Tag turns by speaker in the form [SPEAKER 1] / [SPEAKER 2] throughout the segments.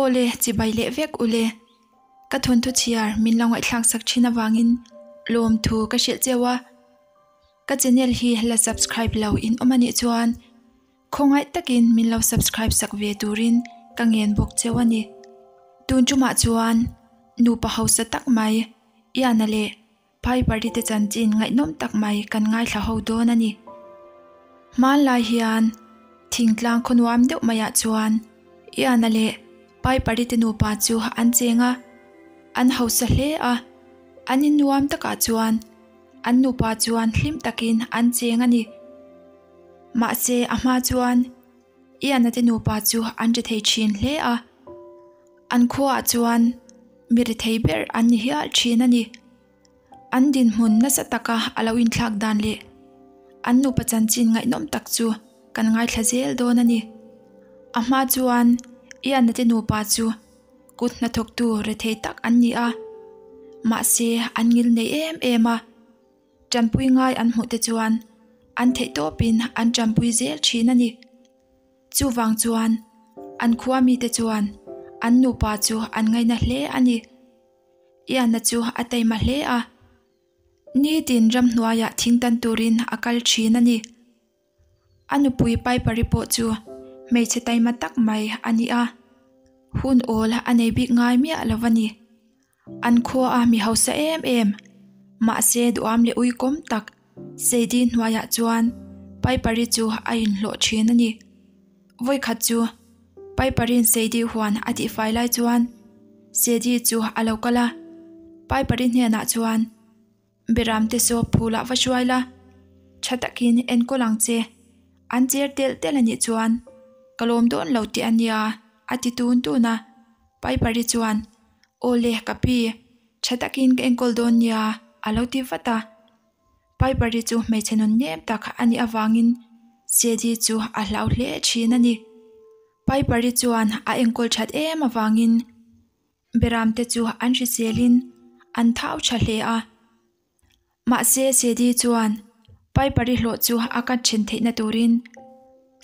[SPEAKER 1] Aw le, chibai leh vek u le. Ka thawnthu chhiar min lo ngaihthlak sak thin avangin lawmthu ka hrilh cheu a. Ka channel hi la subscribe lo in awm anih chuan khawngaih takin min lo subscribe sak ve turin ka ngen bawk cheu a ni. Tun tumah chuan nupa hausa tak mai Iana leh Piper-i te chanchin ngaihnawm tak mai kan ngaithla ho dawn a ni. Hmanlai hian thingtlang khawnuam deuh maiah chuan Iana leh Piper-i te nupa chu an cheng a, an hausa hle a, an innuam takah chuan an nupa chuan hlim takin an cheng a ni. Mahse a hma chuan Iana te nupa chu an ri thei thin hle a, an khuaah chuan mi ri thei ber an ni hial thin a ni. An dinhmun nasa taka a lo inthlak dan leh an nupa chanchin ngaihnawm tak chu kan ngaithla zel dawn a ni. A hma chuan Iana te nupa chu kut hnathawktu ri thei tak an ni a, mahse an ngil nei em em a. Tanpui ngai an hmuh te chuan an theih tawpin an tanpui zel thin a ni. Chuvang chuan an khua mite chuan an nupa chu an ngaina hle a ni. Iana chu a taima hle a, nitin ramhnuaiah thing tan turin a kal thin a ni. A nupui Piper-i pawh chu hmeichhe taima tak mai a ni a, hun awl a nei bik ngai miah lo a ni. An khua a mi hausa em em, mahse duham leh uikawm tak Sadie hnuaiah chuan Piper-i chu a inhlawh thin a ni. Vawikhat chu Piper-i'n Sadie huan a tihfai lai chuan Sadie chu a lo kal a, Piper-i hnenah chuan, Beram te saw phulah va hruai la, tha takin enkawl ang che. An cher telh telh a nih chuan ka lawm dawn lo tih a nia, a ti tun tun a. Piper-i chuan, Aw le, ka pi, tha takin ka enkawl dawn nia, a lo ti vat a. Piper-i chu hmeichhe nun nem tak a nih avangin Sadie chu a hlau hle thin a ni. Piper-i chuan a enkawl that em avangin Beram te chu an hriselin an thau tha hle a. Mahse Sadie chuan Piper-i hlawh chu a kat then theihna turin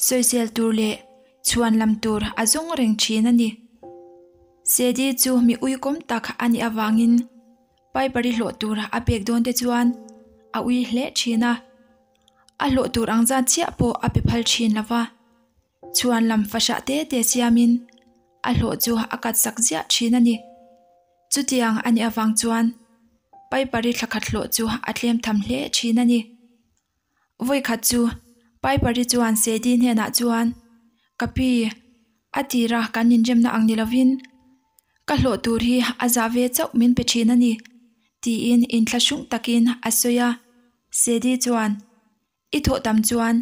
[SPEAKER 1] sawisel tur leh chhuan lam tur a zawng reng thin a ni. Sadie chu mi uikawm tak a nih avangin Piper-i hlawh tur a pek dawn te chuan a ui hle thin a. A hlawh tur ang zat chiah pawh a pe phal thin lo va. Chhuan lam fahrah te te siamin a hlawh chu a kat sak ziah thin a ni. Chutiang a nih avang chuan Piper-i thlakhat hlawh chu a tlem tham hle thin a ni. Vawikhat chu Piper-i chuan Sadie hnenah chuan, Ka pi, a tira kan inremna ang ni lovin ka hlawh tur hi a zah ve chauh min pe thin a ni, tiin inthlahrung takin a sawi a. Sadie chuan, I thawh tam chuan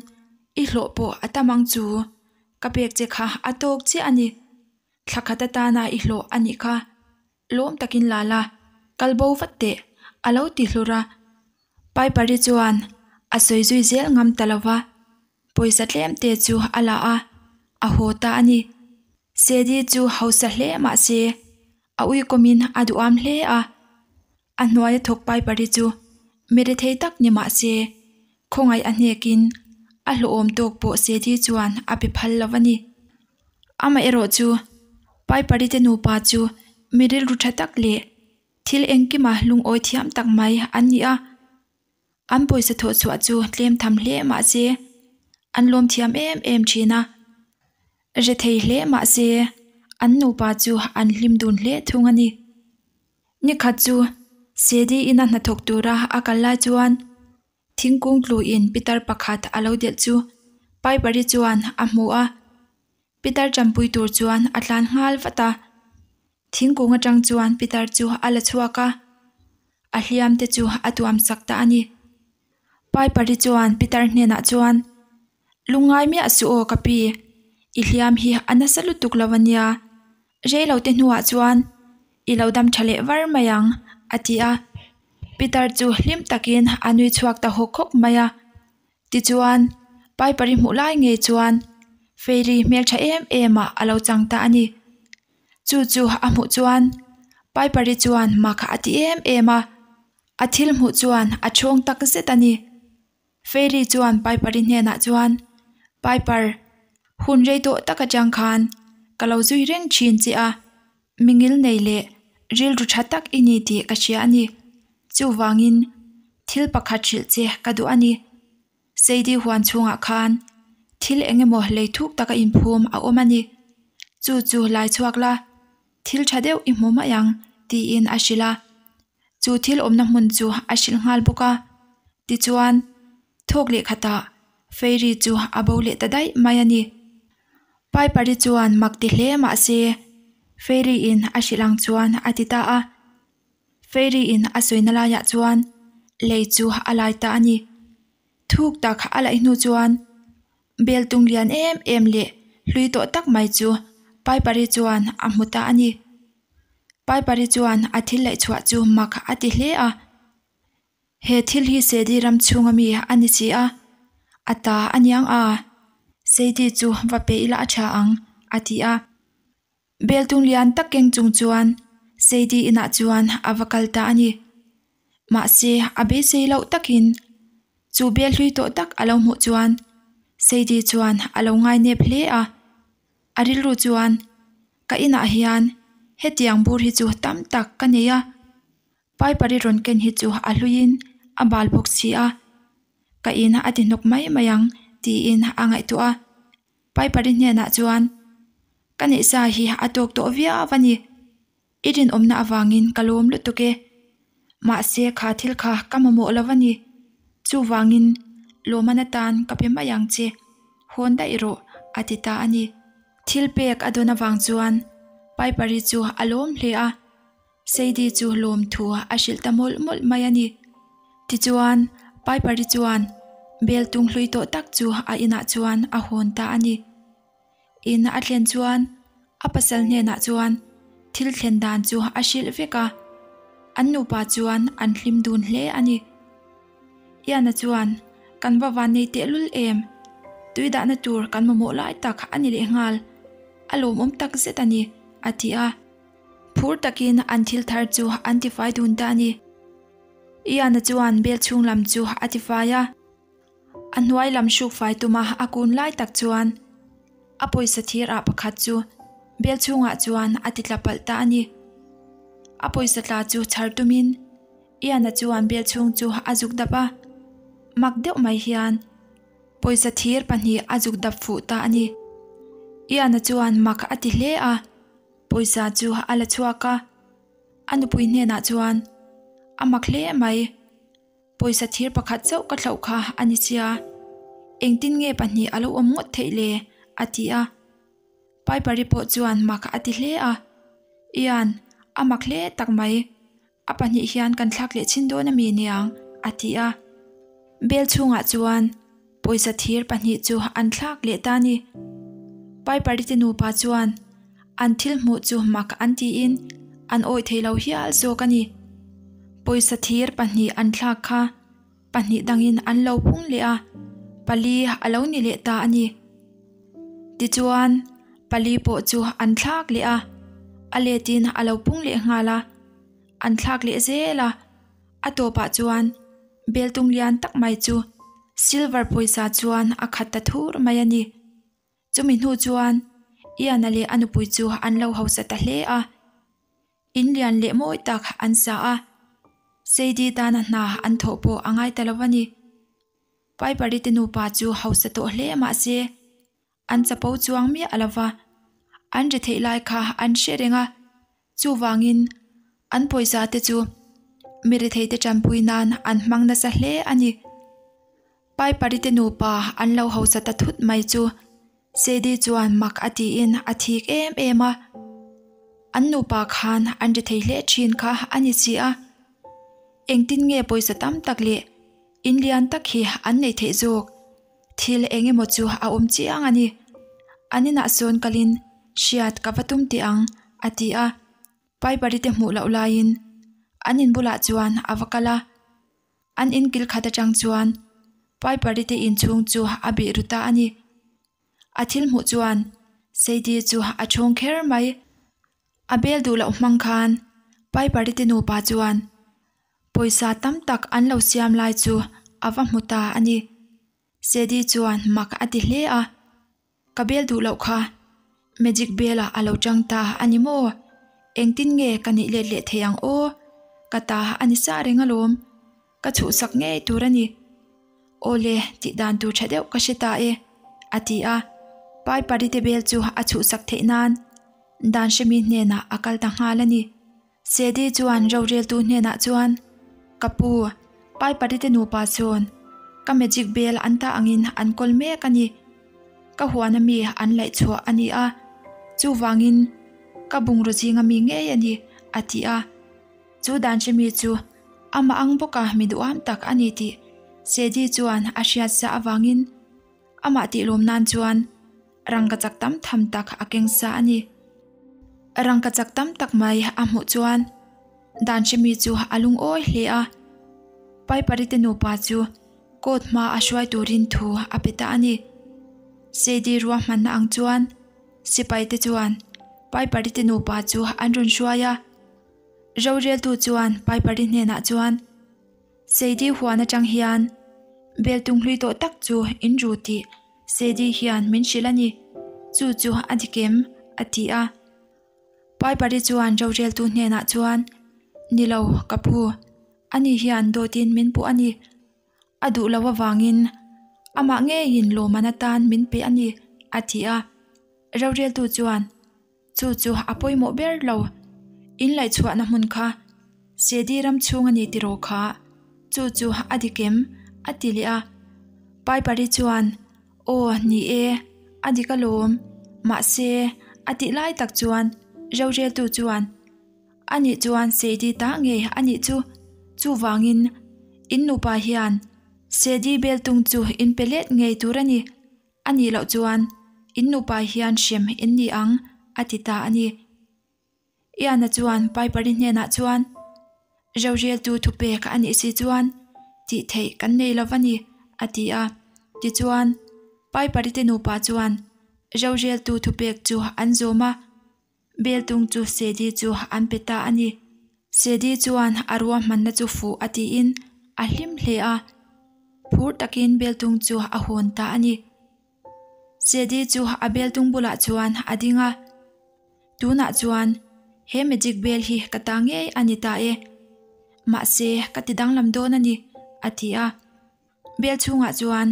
[SPEAKER 1] i hlawh pawh a tam ang chu. Ka pek che kha a tawk chiah a ni. Thla khat atana i hlawh a nih kha. Lawm takin la la, kal bo vat teh, a lo ti hlur a. Piper-i chuan a sawi zui zel ngam ta lo va, pawisa tlem te chu a la a, a haw ta a ni. Sadie chu hausa hle mah se, a uikawmin a duham hle a. A hnuaia thawk Piper-i chu mi rethei tak ni mah se, khawngaih a hnekin a hlawhawm tawk pawh Sadie chuan a pe phal lo a ni. Amaherawh chu Piper-i te nupa chu mi rilru tha tak leh thil engkima lungawi thiam tak mai an ni a. An pawisa thawh chhuah chu tlem tham hle mah se, an lawm thiam em em thin a. Rethei hle mah se, an nupa chu an hlim dun hle thung a ni. Nikhat chu Sadie ina hnathawk tura a kal lai chuan thingkung tluin pitar pakhat a lo delh chu Piper-i chuan a hmu a, pitar tanpui tur chuan a tlan nghal vat a. Thingkung atang chuan pitar chu a la chhuak a, a hliam te chu a tuam sak ta a ni. Piper-i chuan pitar hnenah chuan, Lungngai miah suh aw ka pi, i hliam hi a nasa lutuk lo a nia. Rei lo te hnuah chuan i lo dam tha leh var mai ang, a ti a. Pitar chu hlim takin a nui chhuak ta hawk hawk mai a. Tichuan, Piper-i hmuh lai ngei chuan Fairy hmeltha em em ah a lo chang ta a ni. Chu chu a hmuh chuan Piper-i chuan mak a ti em em a, a thil hmuh chuan a chhawng tak zet a ni. Fairy chuan Piper-i hnenah chuan, Piper, hun rei tawh tak atang khan ka lo zui reng thin che a. Mingil nei leh rilru tha tak i ni tih ka hria a ni. Chuvangin thil pakhat hrilh che ka duh a ni. Seidi huan chhungah khan thil eng emaw lei thuk taka inphum a awm a ni. Chu chu lai chhuak la, thil tha deuh i hmu mai ang tiin a hrilh a. Chu thil awmna hmun chu a hrilh nghal bawk a. Tichuan, thawk leh khatah Fairy chu a bo leh ta daih mai a ni. Piper-i chuan mak ti hle mah se, Fairy-in a hrilh ang chuan a ti ta a. Fairy-in a sawina laiah chuan lei chu a lai ta a ni. Thuk tak a laih hnu chuan bel tung lian em em leh hlui tawh tak mai chu Piper-i chuan a hmu ta a ni. Piper-i chuan a thil laih chhuah chu mak a ti hle a. He thil hi Sadie ram chhunga mi a ni si a, a ta a niang a, Sadie chu va pe ila a tha ang, a ti a. Bel tung lian tak keng chung chuan Sadie inah chuan a va kal ta a ni. Mahse, a beisei loh takin chu bel hlui tawh tak a lo hmuh chuan Sadie chuan a lo ngainep hle a. A rilru chuan, Ka inah hian hetiang bur hi chu tam tak ka nei a, Piper i rawn ken hi chu a hluiin a bal bawk si a, ka in a ti hnawk mai mai ang tiin a ngaihtuah a. Piper i hnenah chuan, Ka neihsa hi a tawk tawh viau a ni, i rinawmna avangin ka lawm lutuk e. Mahse kha thil kha ka mamawh lo a ni, chuvangin lawmman atan ka pe mai ang che, hawn daih rawh a ti ta a ni. Thil pek a dawn avang chuan Piper i chu a lawm hle a. Sadie chu lawmthu a hrilh ta mawlh mawlh mai a ni. Tichuan, Piper-i chuan bel tung hlui tawh tak chu a inah chuan a hawn ta a ni. In a thlen chuan a pasal hnenah chuan thil thlen dan chu a hrilh vek a, an nupa chuan an hlim dun hle a ni. Iana chuan, Kan va van nei tehlul em? Tui dahna tur kan mamawh lai tak a ni lehnghal, a lawmawm tak zet a ni, a ti a. Phur takin an thil thar chu an tifai dun ta a ni. Iana chuan bel chhung lam chu a tifai a, a hnuai lam hruk fai tuma a kun lai tak chuan a pawisa thir ah pakhat chu bel chhungah chuan a ti tla palh ta a ni. A pawisa tla chu chhar tumin Iana chuan bel chhung chu a zuk dap a, mak deuh mai hian pawisa thir pahnih a zuk dap fuh ta a ni. Iana chuan mak a ti hle a. Pawisa chu a la chhuak a, a nupui hnenah chuan, A mak hle mai, pawisa thir pakhat chauh ka thlauh kha a ni sia, engtin nge pahnih a lo awm ngawt theih le? a ti a. Piper-i pawh chuan mak a ti hle a, Ian, a mak hle tak mai, A pahnih hian kan thlak leh chhin dawn a mi niang? a ti a. Bel chhungah chuan pawisa thir pahnih chu an thlak leh ta a ni. Piper-i te nupa chuan an thil hmuh chu mak an tiin an awih thei lo hial zawk a ni. Pawisa thir pahnih an thlak kha pahnih dangin an lo pung leh a, pali a lo ni leh ta a ni. Tichuan, pali pawh chu an thlak leh a, a letin a lo pung leh nghal a, an thlak leh zel a, a tawpah chuan bel tung lian tak mai chu silver pawisa chuan a khat ta thur mai a ni. Chumi hnu chuan Ian-a leh a nupui chu an lo hausa ta hle a. In lian leh mawi tak an sa a, Sadie tana hna an thawh pawh a ngai ta lo a ni. Piper-i te nupa chu hausa tawh hle mah se, an chapo chuang miah a lo va, an ri theih lai kha an hre reng a, chuvangin an pawisa te chu mi rethei te tanpui nan an hmang nasa hle a ni. Piper-i te nupa an lo hausa ta thut mai chu Sadie chuan mak a tiin a thik em em a, an nupa khan an ri thei hle thin kha a ni si a, engtin nge pawisa tam tak leh in lian tak hi an nei theih zawk? Thil eng emaw chu a awm chiang a ni. An inah sawn kalin hriat ka va tum teh ang, a ti a. Piper-i te hmuh loh laiin an in bulah chuan a va kal a. An in kil khat atang chuan Piper-i te inchhung chu a bih ru ta a ni. A thil hmuh chuan Sadie chu a chhung kher mai. A bel duh loh hmang khan Piper-i te nupa chuan pawisa tam tak an lo siam lai chu a va hmu ta a ni. Sadie chuan mak a ti hle a, Ka bel duh loh kha Magic bel ah a lo chang ta a ni maw? Engtin nge ka nih let leh thei ang aw? Ka ta a ni sa reng alawm. Ka chhuhsak ngei tur a ni. Awle, tih dan tur tha deuh ka hre ta e, a ti a. Paipari te bel chu a chhuhsak theih nan dan hremi hnenah a kal ta nghal a ni. Sedi chuan roreltu hnenah chuan, Ka pu, Paipari te nupa chuan ka magic bel an ta angin an kawl mek a ni. Ka huan ami an laih chhuah a ni a, chuvangin ka bungraw zinga mi ngei a ni, a ti a. Chu dan hremi chu amah ang bawka mi duham tak a ni tih Sedi chuan a hriat sa avangin amah tihlawm nan chuan rangkachak tam tham tak a keng sa a ni. Rangkachak tam tak mai a hmuh chuan dan hremi chu a lungawi hle a. Paiparite nupa chu court hma a hruai turin thu a pe ta a ni. Sedi ruahmanna ang chuan sipaite chuan Paiparite nupa chu an rawn hruai a. Roreltu chuan Paipari hnenah chuan, Seidi huan atang hian beltung hlui tawh tak chu in ru tih Seidi hian min hrilh a ni, chu chu a dik em? a ti a. Paipari chuan roreltu hnenah chuan, Ni lo, ka pu, ani hian dawtin min puh a ni. A duh loh avangin amah ngeiin lawmman atan min pe a ni, a ti a. Roreltu chuan, Chu chu a pawimawh ber lo. In laihchhuahna hmun kha Sedi ram chhung a ni tiraw kha? Chu chu a dik em? a ti leh a. Paipari chuan, Aw, ni e, a dik alawm. Mahse, a tih lai tak chuan roreltu chuan, A nih chuan Sedi ta ngei a nih chu. Chuvangin, in nupa hian Sedi beltung chu in pe let ngei tur a ni. A nih loh chuan in nupa hian hrem in ni ang, a ti ta a ni. Iana chuan Paipari hnenah chuan, Roreltu thupek a nih si chuan tih theih kan nei lo va ni, a ti a. Tichuan, Paipari te nupa chuan roreltu thupek chu an zawm a. Beltung chu Sedi chu an pe ta a ni. Sedi chuan a ruahmanna chu fuh a tiin a hlim hle a, phur takin Beltung chu a hawn ta a ni. Sedi chu a Beltung bulah chuan a ding a, Tunah chuan he magic bel hi ka ta ngei a ni ta e, mahse ka ti danglam dawn a ni, a ti a. Bel chhungah chuan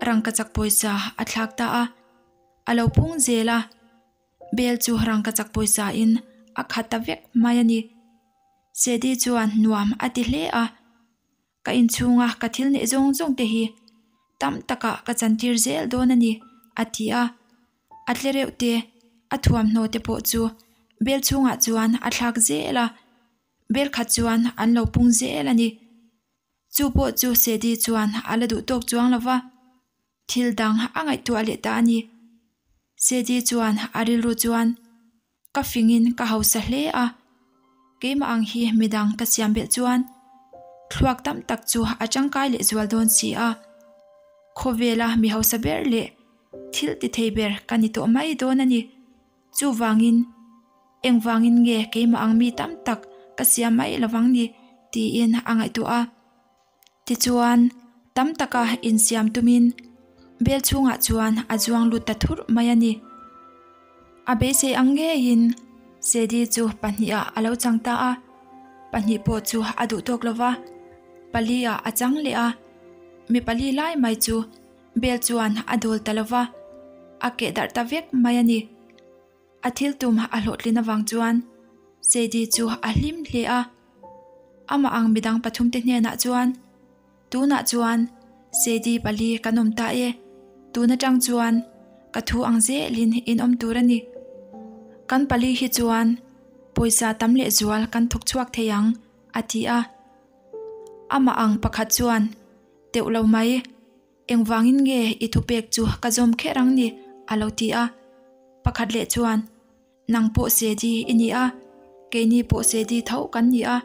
[SPEAKER 1] rangkachak pawisa a thlak ta a, a lo pung zel a. Bel chu rangkachak pawisa in a khat ta vek mai a ni. Sedi chuan nuam a ti hle a, Ka inchhunga ka thil neih zawng zawng te hi tam takah ka chantir zel dawn a ni, a ti a. A tle reuh te, a thuamhnaw te pawh chu bel chhungah chuan a thlak zel a, bel khat chuan an lo pung zel a ni. Chu pawh chu Sedi chuan a la duh tawk chuang lo va. Thil dang a ngaihtuah leh ta a ni. Sedi chuan a rilru chuan, Ka fingin ka hausa hle a, keimah ang hi midang ka siam belh chuan thluak tam tak chu a tangkai leh zual dawn si a. Khawvela mi hausa ber leh thil ti thei ber ka ni tawh mai dawn a ni. Chuvangin, engvangin nge keimah ang mi tam tak ka siam mai lovang ni? tiin a ngaihtuah a. Tichuan, tam taka insiam tumin bel chhungah chuan a zuang lut ta thurh mai a ni. A beisei ang ngeiin Sedi chu pahnihah a lo chang ta a, pahnih pawh chu a duh tawk lova, paliah a chang leh a, mi pali lai mai chu bel chuan a dawl ta lova, a keh darh ta vek mai a ni. A thil tum a hlawhtlin avang chuan Sadie chu a hlim hle a. Amah ang midang pathumte hnenah chuan, Tunah chuan Sadie pali kan awm ta e, tun atang chuan ka thu ang zelin in awm tur a ni. Kan pali hi chuan pawisa tam lehzual kan thawk chhuak thei ang, a ti a. Amah ang pakhat chuan, Teuh lo mai. Engvangin nge i thupek chu ka zawm kher ang ni? a lo ti a. Pakhat leh chuan, Nang pawh Sedi i ni a, keini pawh Sedi tho kan ni a.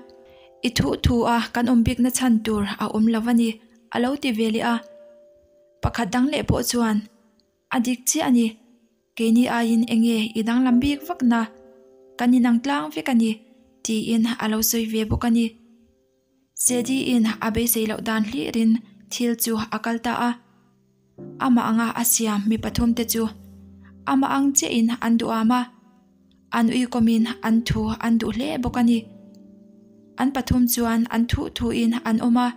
[SPEAKER 1] I thuh thu a kan awm bikna chhan tur a awm lo a ni, a lo ti ve leh a. Pakhat dang leh pawh chuan, A dik chiah a ni, keini aiin enge i danglam bik vak na, kan inang tlang vek a ni, tiin a lo sawi ve bawk a ni. Sedi-in a beisei loh dan hlirin thil chu a kal ta a. Amah anga a siam mi pathumte chu amah ang chiahin an duham a. An uikawmin an thu an duh hle bawk a ni. An pathum chuan an thuh thuhin an awm a,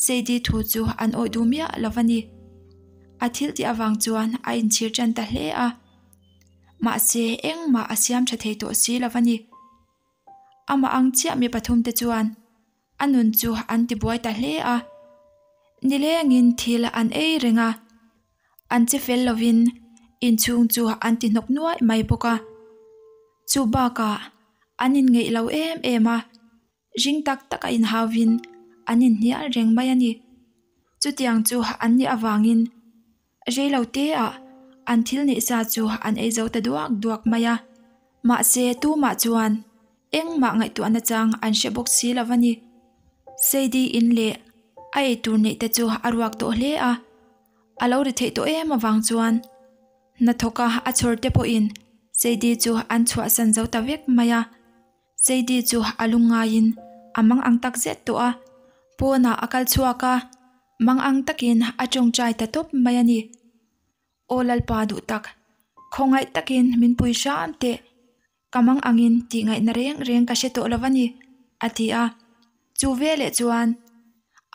[SPEAKER 1] Sadie thu chu an awih duh miah lo va ni. A thil tih avang chuan a inchhir tan ta hle a. Mahse, engmah a siam tha thei tawh si lo va ni. Amah ang chiah mi pathumte chuan a nun chu an tibuai ta hle a. Nilengin thil an ei reng a, an che fel lovin inchhung chu an ti hnawk nuaih mai bawk a. Chu bakah an inngeih lo em em a, ring tak tak a inhauvin an inhnial reng mai a ni. Chutiang chu an nih avangin Reilo te ah an thil neih sa chu an ei zo ta duak duak mai a, mahse tumah chuan engmah ngaihtuah nachang an hre bawk si lo a ni. Sadie in leh a eitur neih te chu a ruak tawh hle a, a lo ri theih tawh em avang chuan hnathawka a chhawr te pawhin Sadie chu an chhuahsan zo ta vek mai a. Sadie chu a lungngaiin a mang ang tak zet tawh a, pawnah a kal chhuak a, mang ang takin a tawngtai ta tawp mai a ni. Aw Lalpa duh tak, khawngaih takin min pui hram teh, ka mang angin tih ngaihna reng reng ka hre tawh lo a ni, a ti a. Chu veleh chuan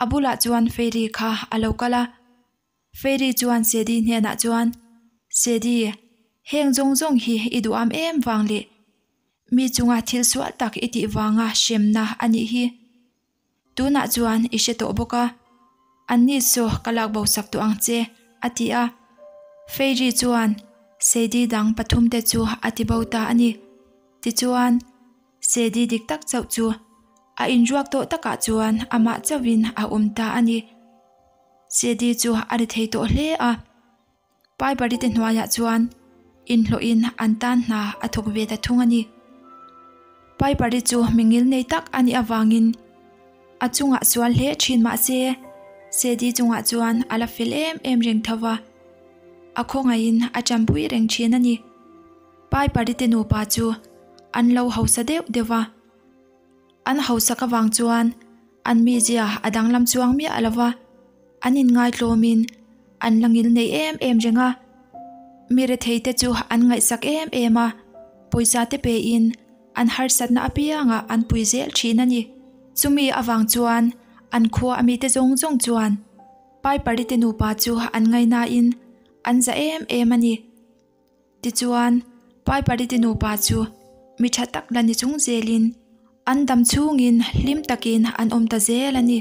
[SPEAKER 1] a bulah chuan Fairy kha a lo kal a. Fairy chuan Sadie hnenah chuan, Sadie, heng zawng zawng hi i duham em vang leh mi chunga thil sual tak i tih vanga hremna a nih hi. Tunah chuan i hre tawh bawk a, anni saw ka lak bo sak tawh ang che, a ti a. Fairy chuan Sadie dang pathumte chu a ti bo ta a ni. Tichuan, Sadie dik tak chauh chu a inruak tawh takah chuan amah chauhin a awm ta a ni. Sadie chu a ri thei tawh hle a. Piper-i te hnuaiah chuan inhlawhin an tan hna a thawk ve ta thung a ni. Piper-i chu mingil nei tak a nih avangin a chungah sual hle thin mah se, Sadie chungah chuan a la fel em em reng tho va, a khawngaihin a tanpui reng thin a ni. Piper-i te nupa chu an lo hausa deuh deuh va. An hausak avang chuan an mizia a danglam chuang miah lo va, an inngaitlawmin an la ngil nei em em reng a. Mi retheite chu an ngaihsak em em a, pawisa te pein an harsatna apiangah an pui zel thin a ni. Chumi avang chuan an khua a mite zawng zawng chuan Piper-i te nupa chu an ngaihnain an za em em a ni. Tichuan, Piper-i te nupa chu mi tha tak la ni chung zelin an dam chhungin hlim takin an awm ta zel a ni.